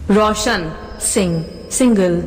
Roshan Singh, single.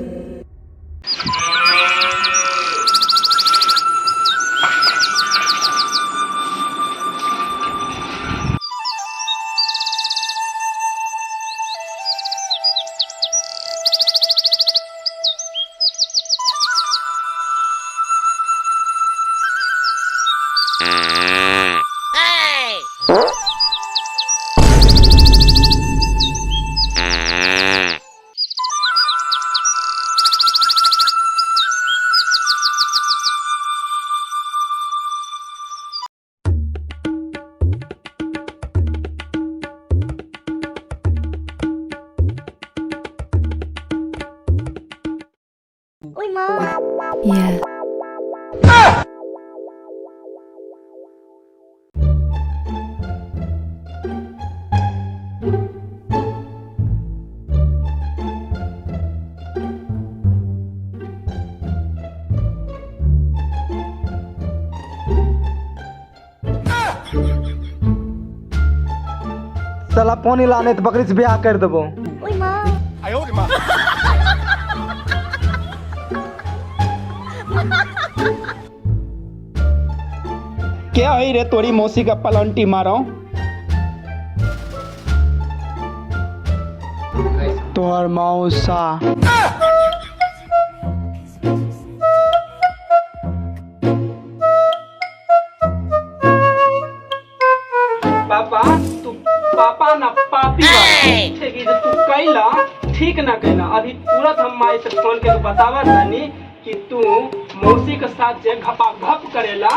Yeah. साला पानी लाने तो बकरी से ब्याह कर देबो। क्या हुई रे तोरी मौसी का पलंटी मारो? तोहर मौसा। पापा तू पापा ना पापी बा। ठीक है, तू कैला ठीक ना कैला। अभी तुरंत हम माई से फोन के बतावा तानी कि तू मौसी के साथ जे घपा घप करेला।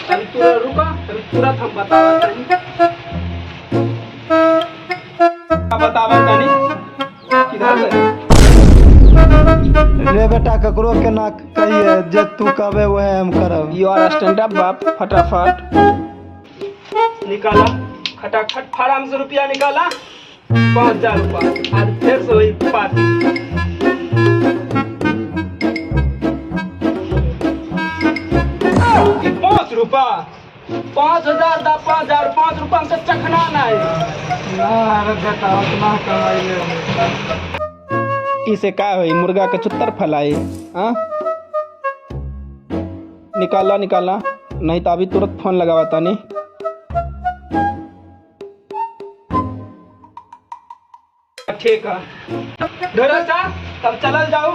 अभी तुरंत रुका, अभी तुरंत हम बतावा तानी, बतावा तानी किधर से। रे बेटा ककरो के ना कहिए, जे तू कहबे वह हम करब। You R stand up बाप, फटाफट निकाला, खटाखट फार्म से रुपया निकाला, 5000 रुपया। आज फिर से वही पार्टी। 5 रुपया, 5000 दा, 5000, 5 रुपया हमसे चखना ना है। ना अरे बेटा उतना कमाई ले। इसे का होई, मुर्गा के चुत्तर फैलाई। हाँ निकाला निकाला, नहीं तो अभी तुरंत फोन लगावा तानी। ठीक है धरो चा, तब चलल जाओ।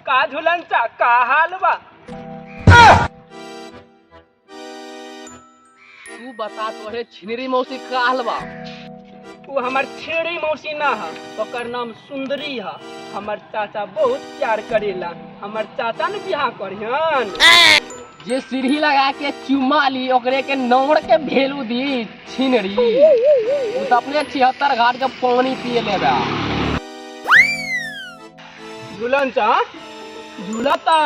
का झूलन चा, का हाल बा? तू बता तोहरे छिनरी मौसी का हाल बा? तू हमर छेड़ी मौसी ना है, ओकर नाम सुंदरी है। हमर चाचा बहुत प्यार करेला, हमर चाचा ने बियाह करिहन। जे सीढ़ी लगा के चुमा ली ओकरे के नौड़ के भेलू दी छिनरी। उ तो अपने 76 घाट के पानी पिए लेबा। झूलन चा झूलता।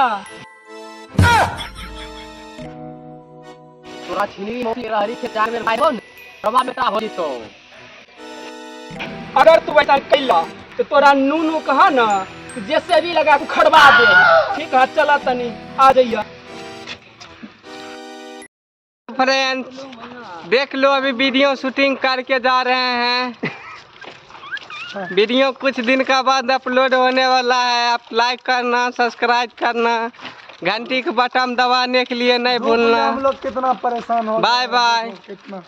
तोरा छिनरी मौसी रहरी के चार बेर भाई हो न, रवा बेटा हो तो। अगर तू ऐसा कैला तो तोरा नूनू कहा ना जैसे भी लगा के खड़वा दे। ठीक है चला तनी आ जाइया। फ्रेंड्स देख लो अभी वीडियो शूटिंग करके जा रहे हैं। वीडियो कुछ दिन का बाद अपलोड होने वाला है। आप लाइक करना, सब्सक्राइब करना, घंटी के बटन दबाने के लिए नहीं भूलना। हम लोग कितना परेशान हो। Bye bye. कितना।